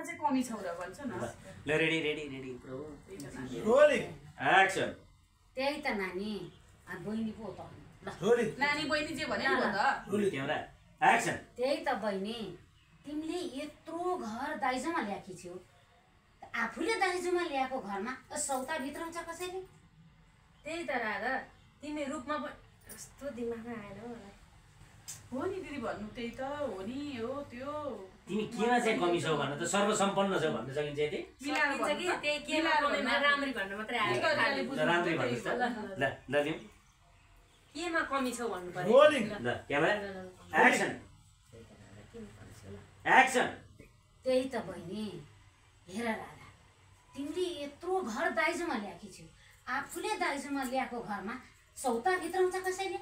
कुरामा चाहिँ कमी छ र भन्छ न ल ready ready ready bro rolling action त्यही त नानी बहिनी पो त रोलिङ नानी बहिनी जे भने नि त क्यामेरा एक्सन त्यही त बहिनी तिमीले यत्रो घर दाइजोमा ल्याएकी छौ आफूले दाइजोमा ल्याएको घरमा सौता भित्राउँछ कसैले त्यही त राधा तिमी रूपमा कस्तो दिमागमा आएन हो नि दिदी भन्नु त्यही त हो नि हो त्यो तिमी केमा चाहिँ कमी छौ भन्न त सर्वसम्पन्न छौ भन्न सकिन्छ यति मिलाएर सकिन्छ कि त्यही केमा कमीमा राम्री भन्न मात्रै आयो राम्रै भन्नुहोस् त ल ल दिउँ केमा कमी छौ भन्नु पर्यो रोलिङ ल क्यामेरा एक्सन एक्सन त्यही त बहिनी हेर राधा तिमीले यत्रो घर दाइजोमा ल्याएकी छौ आफूले दाइजोमा ल्याएको घरमा सौता भित्राउँछ कसैले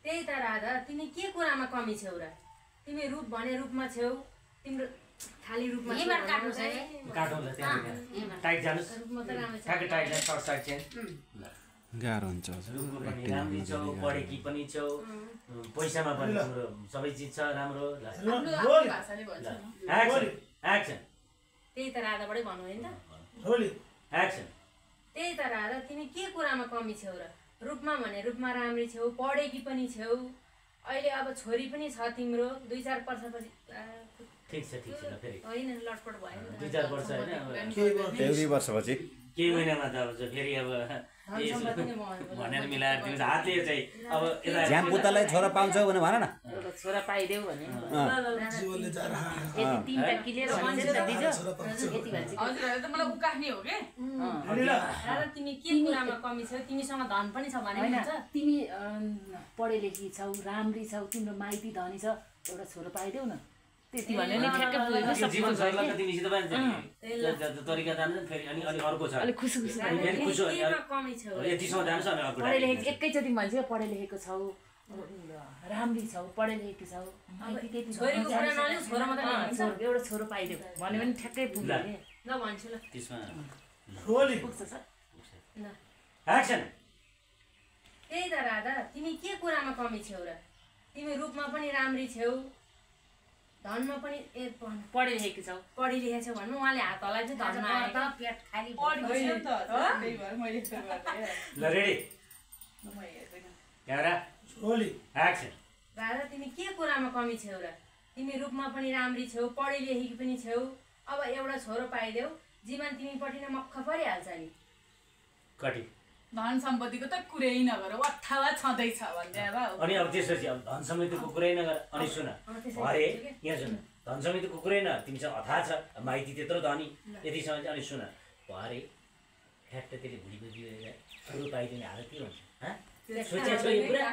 त्यही त राधा तिमी के कुरामा कमी छौ र तिमी रूप भने रूपमा छौ तिम्रो खाली रूपमा यहीँबाट काट्नु छ है काटौँ ल त्यहाँ टाइट जानुहोस् रूपमा त राम्रो छ ठ्याक्कै टाइट सर्ट साइड चेन्ज गाह्रो हुन्छ रूपमा पनि राम्रै छौ पढेकी पनि छौ पैसामा पनि तिम्रो सबै चिज छ राम्रो ल आफ्नो भाषाले भन्छ नि एक्सन एक्सन त्यही त राधाबाटै भन्नु नि त रोलिङ एक्सन त्यही त राधा तिमी के कुरामा कमी छौ र रूपमा भने रूपमा राम्री छौ पढेकी पनि छौ अहिले अब छोरी पनि छ तिम्रो 2-4 वर्षपछि ठिक छ ल फेरि होइन लटपट भयो 2-4 वर्ष होइन अब एक दुई वर्षपछि केही महिनामा त अब फेरि अब भनेर मिलाएर दिनु हातले चाहिँ अब यता ज्यान पुतालाई छोरा पाउँछौ भने भन न छोरा पाइदेऊ भने जीवनले जा रहा है यति तीनटा क्लियर भन्छ त दिजो यति भन्छ हजुर त मलाई उकाख्ने हो के राधा तिमी के कुरामा कमी छौ तिमीसँग धन पनि छ भने होइन हुन्छ तिमी पढे लेखी छौ राम्री छौ तिम्रो माइती धनी छ एउटा छोरो पाइदेऊ न त्यति भने नि ठ्याक्कै पुगेको त्यो जीवन शैलीमा त तिमीसित पनि तरिका जान्छ फेरि अनि अनि अर्को छ अलिक खुसी खुसी अनि फेरि खुसी अनि केमा कमी छौ यतिसम्म जान्छ अनि अर्को पढे लेखेको एकैचोटि भन्छ पढे लेखेको छौ राम्री छौ पढे लेखेको छौ माइती त्यति छोरीको कुरा नलिउ छोरा मात्रै भन्छ एउटा छोरो पाइदेऊ भन्यो भने ठ्याक्कै पुग्यो नि ल भन्छु ल त्यसमा रोलिङ पुग्छ सर ल एक्सन त्यही त राधा तिमी के कुरामा कमी छौ र तिमी रूपमा पनि राम्री छौ धनमा पनि पढे लेखेको छौ पढी लेखेको छौ भन्नु उहाँले हात हल्लाइ चाहिँ धनमा आयो त पेट खाली होइन त त्यही भएर मैले यस्तो गरेँ ल रेडी म हेर्दैन क्यामेरा रोलिङ एक्सन राधा तिमी के कुरामा कमी छौ र तिमी रूपमा पनि राम्री छौ पढी लेखेकी पनि छौ अब एउटा छोरो पाइदेऊ जीवन तिमीपट्टि नै मक्ख परिहाल्छ नि कति धन सम्पत्तिको त कुरै नगर अथवा छँदैछ भन्दै अब अनि अब त्यसपछि अब धन समितिको कुरै नगर अनि सुन भरे यहाँ सुन धन समितिको कुरै न तिमीसँग अथाह छ माइती त्यत्रो धनी यतिसम्म चाहिँ अनि सुन भरे ठ्याक्क त्यसले भुलिको जिउ छोरो पाइदिने हालत के हुन्छ सोचेको छ यो कुरा